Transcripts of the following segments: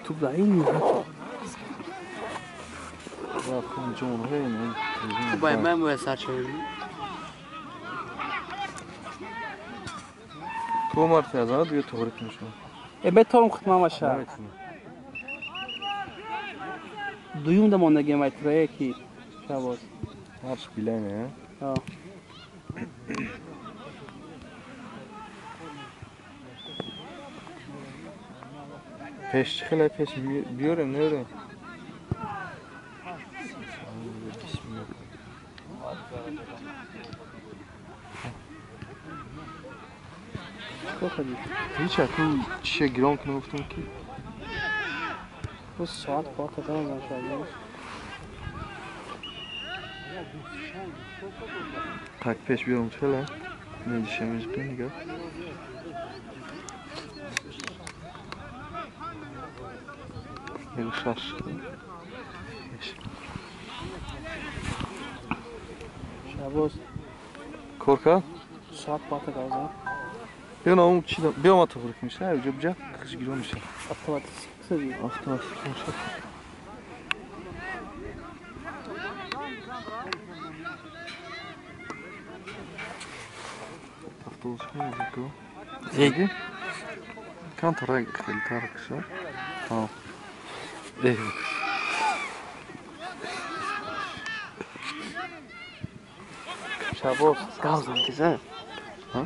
Туп да ин. Бай ман сарчашма. Ту марти аз ана дига тоғри кунишма. Э беторум хитмамаша. Дуюм да мондагем ай трое ки шабоз. Марш билайне, а? Пеш чӣ хеле пеш биёрем, наёрем. Ҳеч аку чиша гирон кунам гуфтам ки бу соат пор кардам шояд. Так пеш биёрам чӣ хеле? Недишамиш бинигар. Шаш. Шабоз. Кор кард? Соат пата газа. Биё наум чи биё ма тоғри куниш, на ҷо бҷа хиш гирон меша. Автоматик сади. Автоматик меша. Автоматик меша. Зеги? Кан тараг хел таракша. Тамом. Шабоз, гавзан тиза. Ҳа?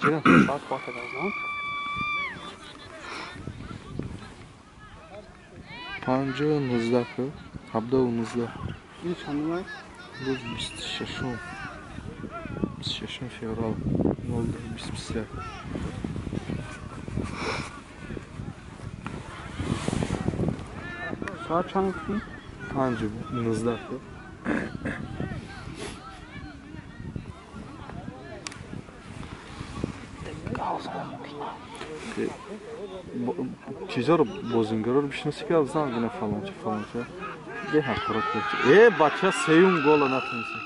Чира? Соат пата газан. 5:19 ку, 17:19. Ин чандум? Рӯз 26-ум. 26 феврал 02:21. Соат чанд гуфтӣ? 5:19 ку. Чизоро бозингароро бишноси ки занг бина фалонча фалонча. Бе ҳақорат кард. Э бача сеюм гола натонисти.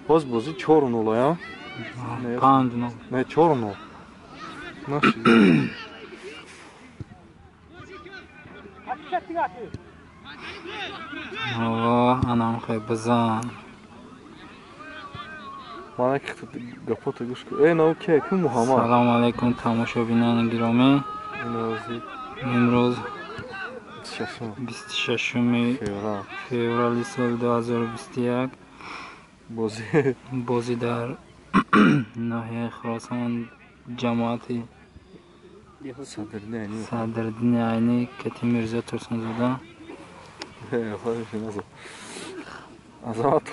Боз бозӣ 4-0 я? 5-0. Не 4-0. Наши. Аллоҳ анам хай бизан. Мана ки гапота гӯш кун. Э нав ки ку Муҳаммад. Салом алайкум тамошобинони гиромӣ. Имрӯз 26 феврали соли 2021 бозӣ дар ноҳияи Хуросон ҷамоати Садриддини Айнӣ кати Мирзо Турсунзода. Азамат.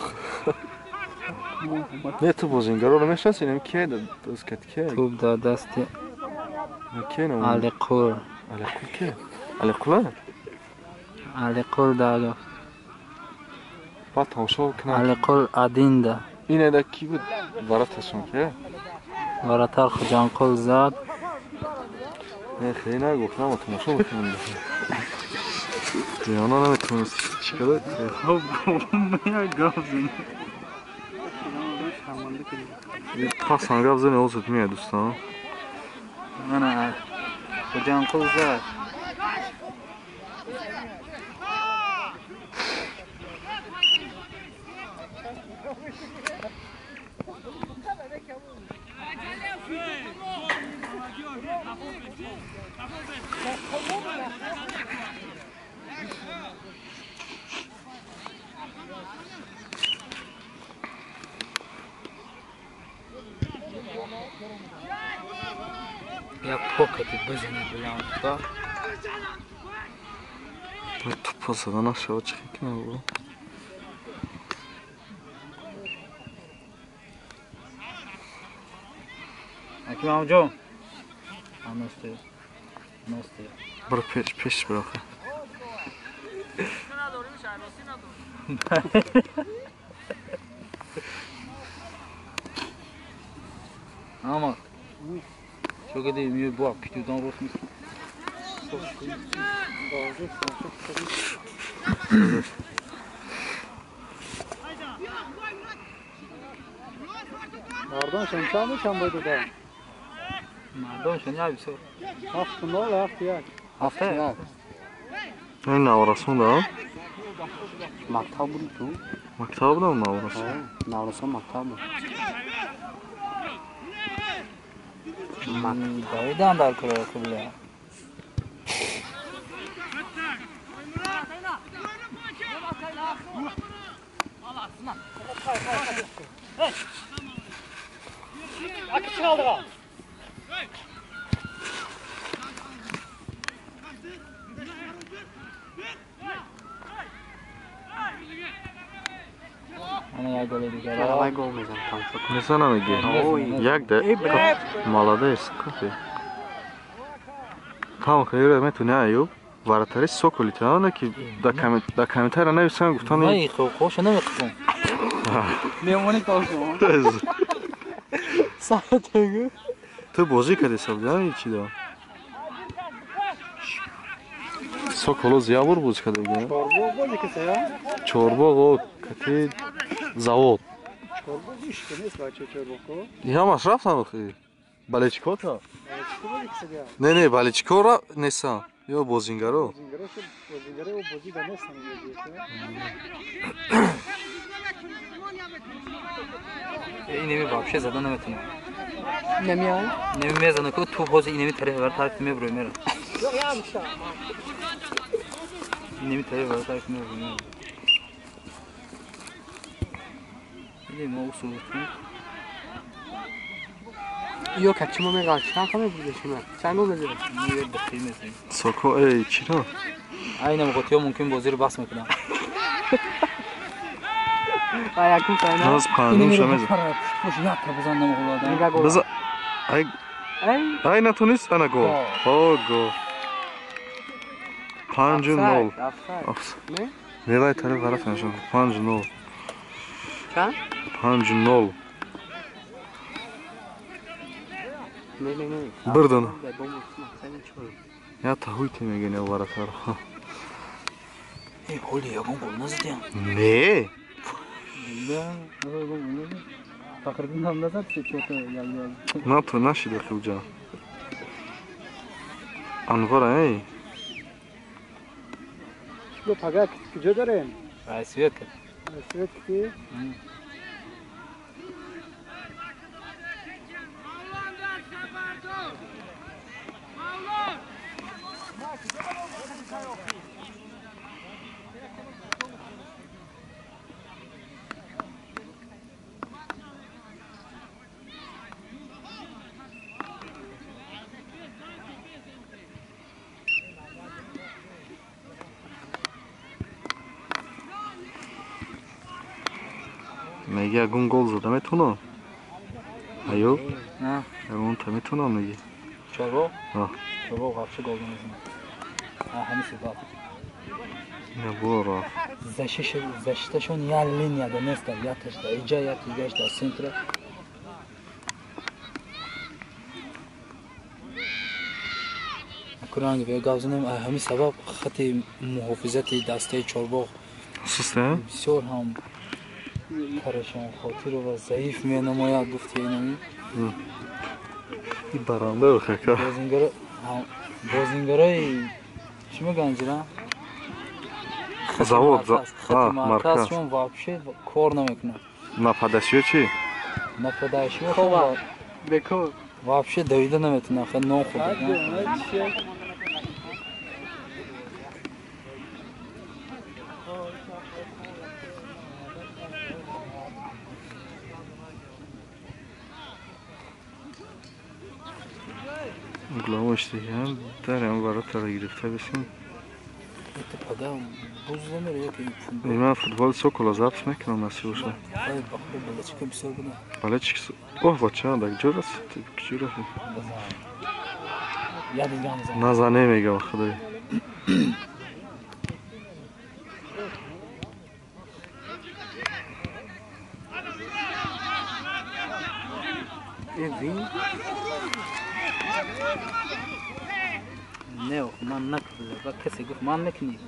Не ту бозингароро мешиносӣ? Инам кие дӯст кати кие? Тӯб дар дасти Алиқул. Алиқул кие? Алиқула? Алиқул дар баъд тамошо кунам. Алиқул Адинда. Ин эда ки буд? Вараташон кие? Варатар Хуҷанқул зад. Не, хеле нагуфт, намо тамошо мекунам. Ҷиёна наметавонист чӣ када? Хоб, гап зани. Пас гап зани озод меяд дӯстон. Мана Хуҷанқул зад. Як покати бизани билан. Тупо зада нашава чӣ кунам? Акимамҷон. Аносте. Аносте. Бро пеш пеш бро. Ама. Чо кади ми бо питудан рост мист. Мардон шамшам шам бойдуда. Мардоншон я бисёр. 7-0, 7-1. 7-1. Ин наврасон да? Мактаб буд ту? Мактаб будам наврасон. Наврасон мактаб буд. Давидан дар кура қибла. Мезанам меги. Як да. Молодец, капи. Там хеле метуни аюб. Вратари Соколи та ки да комментария нависам гуфтан. Ай хо хош намекунам. Меҳмони кошо. Саатегу. Ту бозӣ кардӣ саб, чи да? Соколо зиябор бозӣ карда. Чорбоғ бозӣ карда? Чорбоғ о кати завод. Чорбоғ ишки нест бача Чорбоғ. Ҳамаш рафтан охи. Балечко та? Не, не, балечко ра нестан. Ё бозингаро. Бозингаро шуд, бозингаро о бозӣ да нестан. Инеми вообще зада наметонам. Намеяй? Неми мезана ку туп ҳозир инеми тараф вар тараф мебурой мера. Инеми тараф вар тараф мебурой мера. Иди мо усул кун. Ё качима мега чанд қадам бурдашима? Чанд гол мезанад? Мея дақиқа мезанем. Соко эй чиро? Айнам готиё мумкин бозиро бас мекунам. Ай якум файна. Наз панҷум шамез. Пуш як бизан намегӯладам. Биза ай ай натунист ана гол. О гол. 5-0. Не? Не вай тараф тараф нашон. 5-0. Чанд? 5-0. Не, не, не. Бирдан. Я таҳуйти мегӯян я варатар. Эй, ҳоли ягон гол назадиям. Не. Фахриддин назад чё-то я. На то нашида хилҷа. Анвар эй. Чӣ пага куҷо дорем? Раисвет. Раисвет ки? Меги ягон гол зада метавонам? Аюб? Ягон та метавонам меги? Чорбоғ? Чорбоғ вообще гол намезанад. Ҳамин сифат. Не бора. Защиташон я линияда неста, я ташда, иҷа, я тигашда, центра. Куранг бе гап занем, ҳамин сабаб хати муҳофизати дастаи Чорбоғ суста? Бисёр ҳам парешон хотир ва заиф менамояд гуфти инами. И баранда хака. Бозингарои чӣ мегӯянд ҷира? Завод, марказшон вообще кор намекунад. Нападашиё чӣ? Нападашиё бекор. Вообще давида наметавонад, хеле нон хӯрда. Главош дигар дар ям варотара гирифта бисем. Ман футболи Сокола запис мекунам насиб боша. Балечик оҳ бача дар куҷо расид? Куҷо рафт? Назане мегам худой. Не, ман накарда. Ба касе гуфт ман мекунӣ.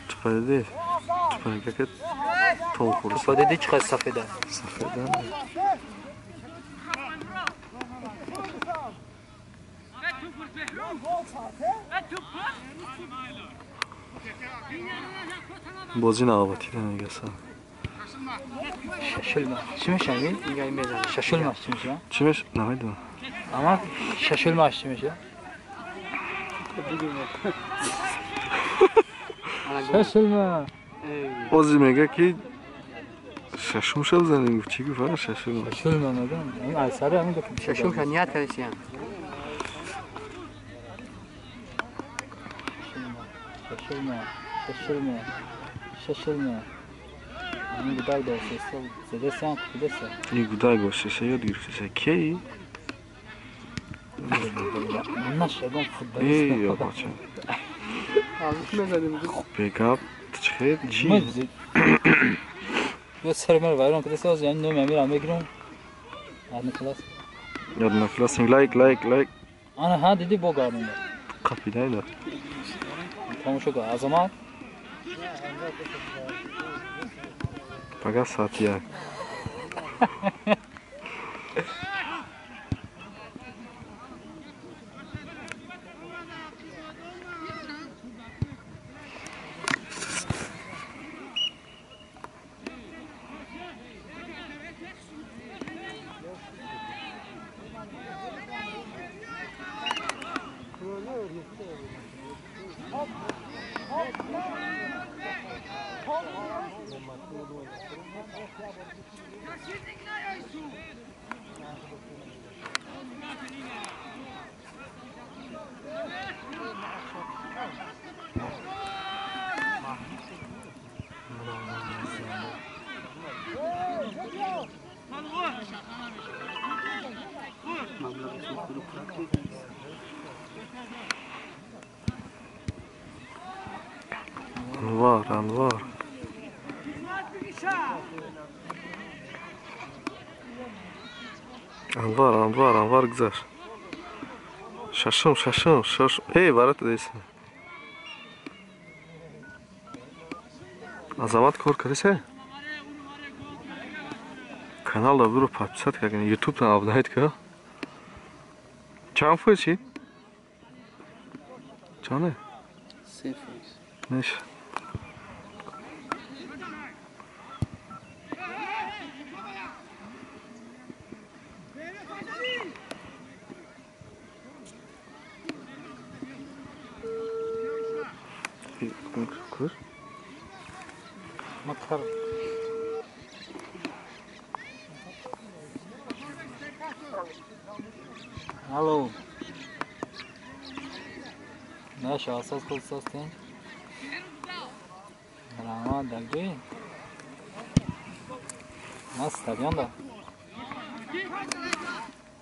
Тупади. Тупади кака Тупа диди чӣ қадр сафеда? Сафеда. Бозӣ навбатида мегаса. Шашулма. Чӣ мешавӣ? Шашулма чӣ мешава? Чӣ меш? Намедонам. Ама шашулма чӣ мешава? Шашулма. Ози мега ки шашум шав занем гуфт чӣ гуфт? Шашулма. Шашулма мегам. Айсари ҳамин гуфт. Шашум ша ният кардисиям. Шашулма. Шашулма. Шашулма. Ҳамин гудаг дошт. Задесиам кудеса. Ин гудаг дошт, ёд гирифтеса. Кей? Наш ягон футболист. Эй, ё бача. Бегап чӣ чӣ? Ё сармер вайрон кудеса, оз яъни номи амира мегирам. Одна класс. Одна класс. Лайк, лайк, лайк. Ана ҳа диди бо гардонда. Қапидайда. Тамошо кун. Азамат. Пага соати 1. Анвар, Анвар. Анвар, Анвар, Анвар гузашт. Шашум, шашум, шашум. Эй, варата дейса. Азамат кор кардиса? Каналда буро подписать кардин, YouTube-тан обновить ка. Чанд фоиз шид? Чанде? 3 фоиз. Неш. Макар. Алло. Наша асос кулсостин. Рама дагҷои? На стадионда.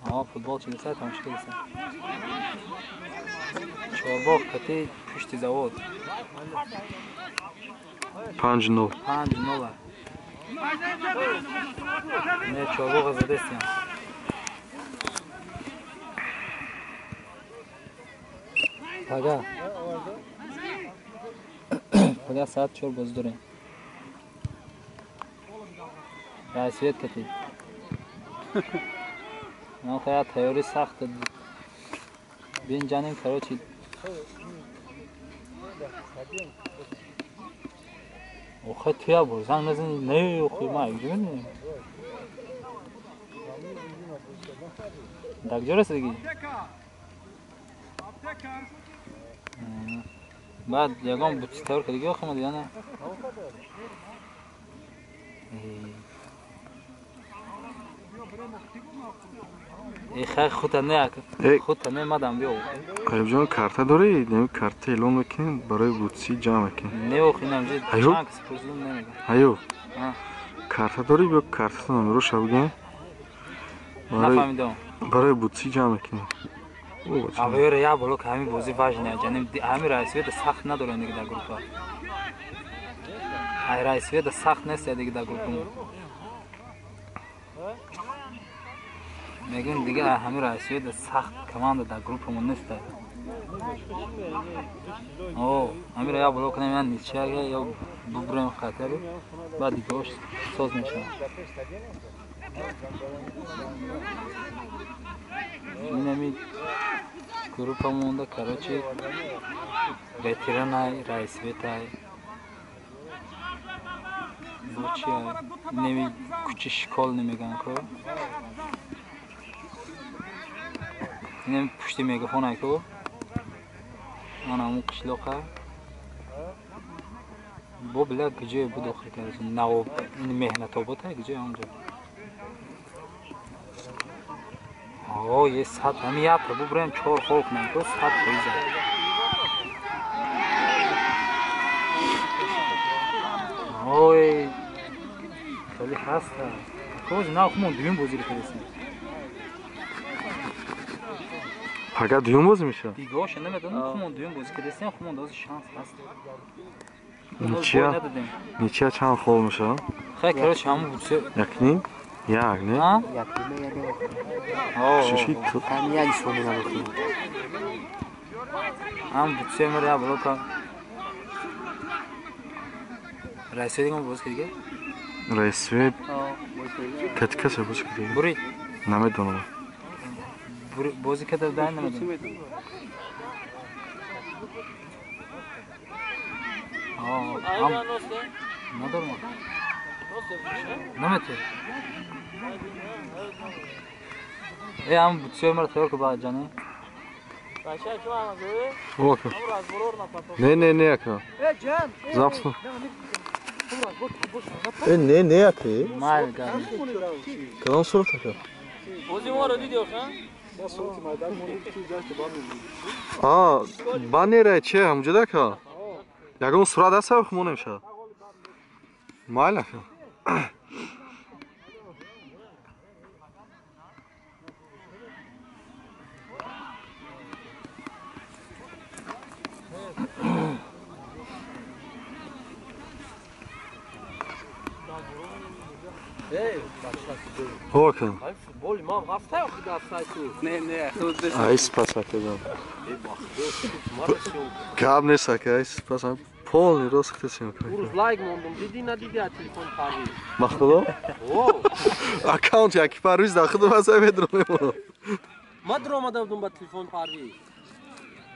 А футбол чилиса тамошо кардиса. Чорбоғ кати пушти завод. 5-0. 5-0. Не Чорбоғ задестиям. Пага. Пага соат 4 боз дорем. Раисвет кати. Ман хая тайёри сахт бинҷанем, короче. Охе туя бор занг назани, не охе ма инҷо мебинем. Дар куҷо расидагӣ? Баъд ягон бутси тайёр кардагӣ охе ма дига на? Хай хута не, хута не мадам биё. Аюбҷон карта дорӣ? Неми карта эълон мекунем барои бутси ҷамъ мекунем. Не охи инам ҷи чанд кас пурсидум намегӯям. Аюб. Карта дорӣ? Биё картата номероша бигӯем. Нафаҳмидам. Барои бутси ҷамъ мекунем. Авёра як боло ки ҳамин бозӣ важне, ҷанем ҳамин раисвета сахт надорем дига дар группа. Ай раисвета сахт нест дига дар группа. Мегӯем дига ҳамин раисвета сахт команда дар группамон нест. О, амира я блок кунем, я ничья, я бубурем хатари, баъд дигаош соз мешавад. Инами группа монда, короче, ветеранай, раисветай. Бочия, инами кучи школ намеган ко. Инами пушти мегафон ай ко. Ана ҳамун қишлоқа. Бо била куҷое буд охир кард? Наво ин меҳнатобод ай куҷое онҷо? О, е сад, ҳами як бубурем чор хол кунем ко 100%. Ой, хеле ҳаста. Коз на хумон дуюм бозиро кардесем. Пага дуюм бозӣ мешавад? Дигаоша намедонам, хумон дуюм бозӣ кардесем, хумон дози шанс ҳаст. Ничья? Ничья чанд хол мешавад? Хай, короче, ҳамун буд се. Як ним? Як, не? Як ним, як ним. Шиши ту. Ҳам як сомона бихӯрем. Ҳам буд се мера як блока. Раисвет дигам боз кардига? Раисвет кати касе боз кардига? Бурид. Намедонам. Бозӣ карда дай намедонам. Надорам. Наметӣ. Э, ҳам бутсиёи маро тайёр кун баъд ҷане. Ока. Не, не, не, ака. Запсну. Э, не, не, ака. Майл гам. Кадом сурат ака? А, баннера че ҳамҷода ака? Ягон сурат аст ҳам хумонем шад. Майл ака. Ока. Не, не, Ай, спас ака. Гап нест ака, ай спас. Полный рост хтесем ака. Урӯз лайк мондум, дидӣ надидӣ аз телефони Парвиз? Ма худо? Аккаунт яки Парвиз дар худо аса медро мемонам. Ма дуромада будум ба телефони Парвиз.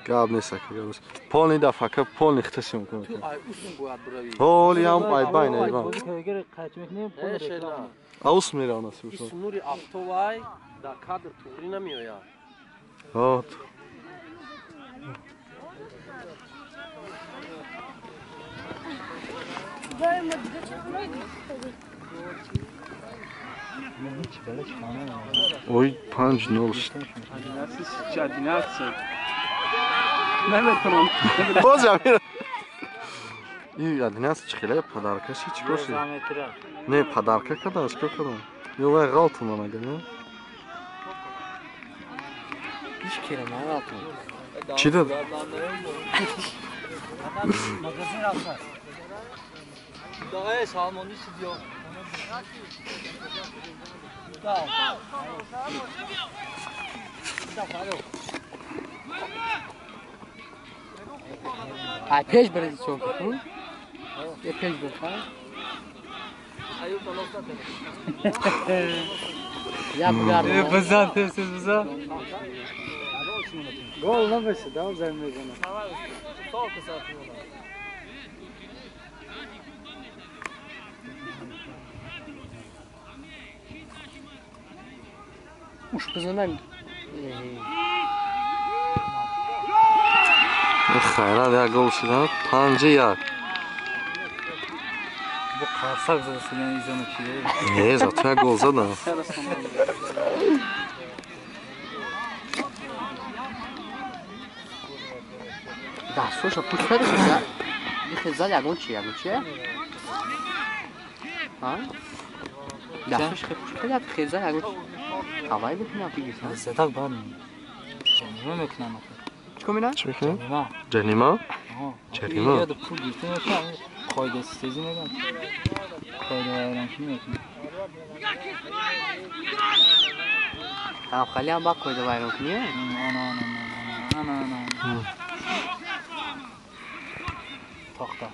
Гап нест ака, гап нест. Полный даф ака, полный хтесем ака. Ту ай усм бояд биравӣ. Ҳоли ҳам ай байн ай байн. Аус меравам насиб шуд. Ис нури афтовай дар кадр туғрӣ намеояд. Ҳо. Ой, 5-0. 11. Наметавонам. Боз амир. И 11 чӣ хеле подарка ши чӣ кор ши? Не, подарка кардам, чӣ кор кардам? Ё вай ғалтум ага, не? Ҳеҷ кера нағалтум. Чӣ дод? Ай пеш бирди чон ку? Е пеш бир, ха? Я бугардам. Бизан, тез бизан. Гол намешад, дав зай мезанад. Уш бизанам. Хайрат як гол шуда, 5-1. Бо қарсак зада сидан изону чиде? Не, зато як гол зада. Дастошо пуч кардаш. Ихе зад ягон чи, ягон чи? Ҳа? Дастош хе пуч кард, хе зад ягон чи. Ҳавай бикунам фигис. Задак бад. Ҷанима мекунам охир. Чӣ кор мекунад? Чӣ мекунад? Ҷанима? Ҷарима? Ёд пул гирифта мешавад, қоида систезӣ мегӯям. Қоида вайронкунӣ мекунад. Ҳам хали ҳам ба қоида вайронкунӣ? На, на, на, на. Ана, ана. Тохта.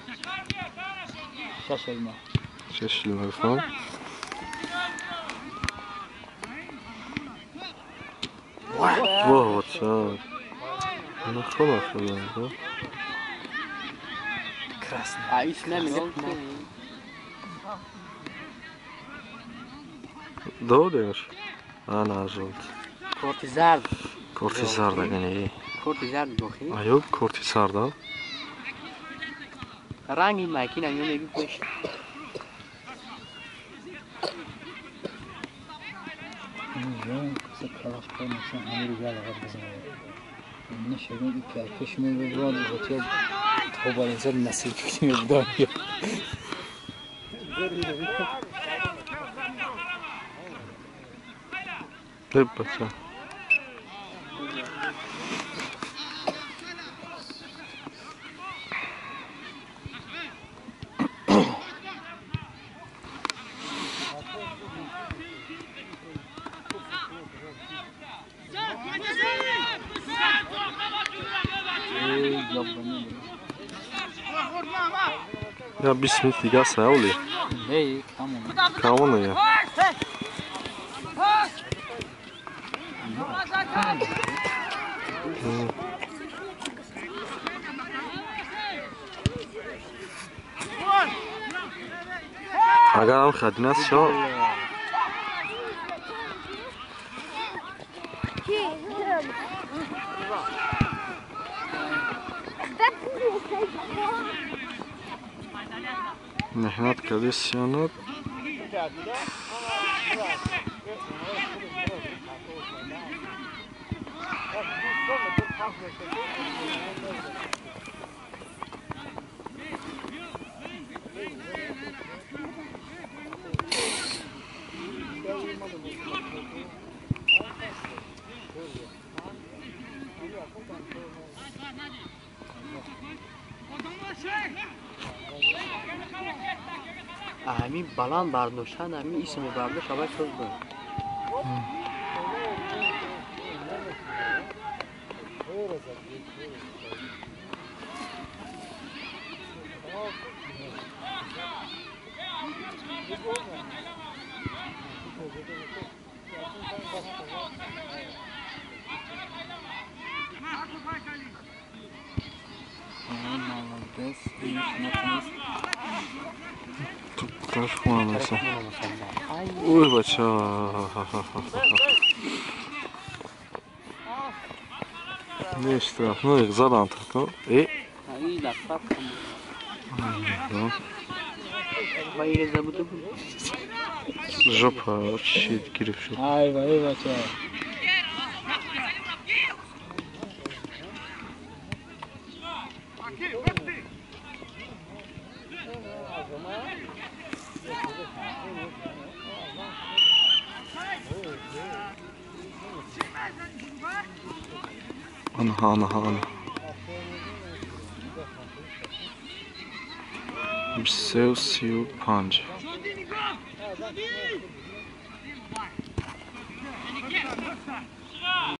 6 илма. 6 илма гуфтам. Воҳ, бача. Ина хона хона. Красный. А ис намедонам. Додеш? Ана жолт. Корти зард. Корти зард агани. Корти зард гохи. Аюб корти зарда. Ранги макина мегу пеш. Жон калаш поймасан ҳамиро ялағат бизанад. Нашагон пеш мебурад ватия то ба инсон насиб мебудад. Бача. Я 20 минут дига саоли. Не, камон. Камон я. Агарам хадинас шо. Меҳнат кардӣ сиёнат. Ҳамин баланд бардоштан, ҳамин исми бардошт аввал соз буд. Ой, бача. Не штраф, ну их задан тако. Э. Жопа, щит гирифт шуд. Ай, вай, бача. Ана, ана, ана. 35.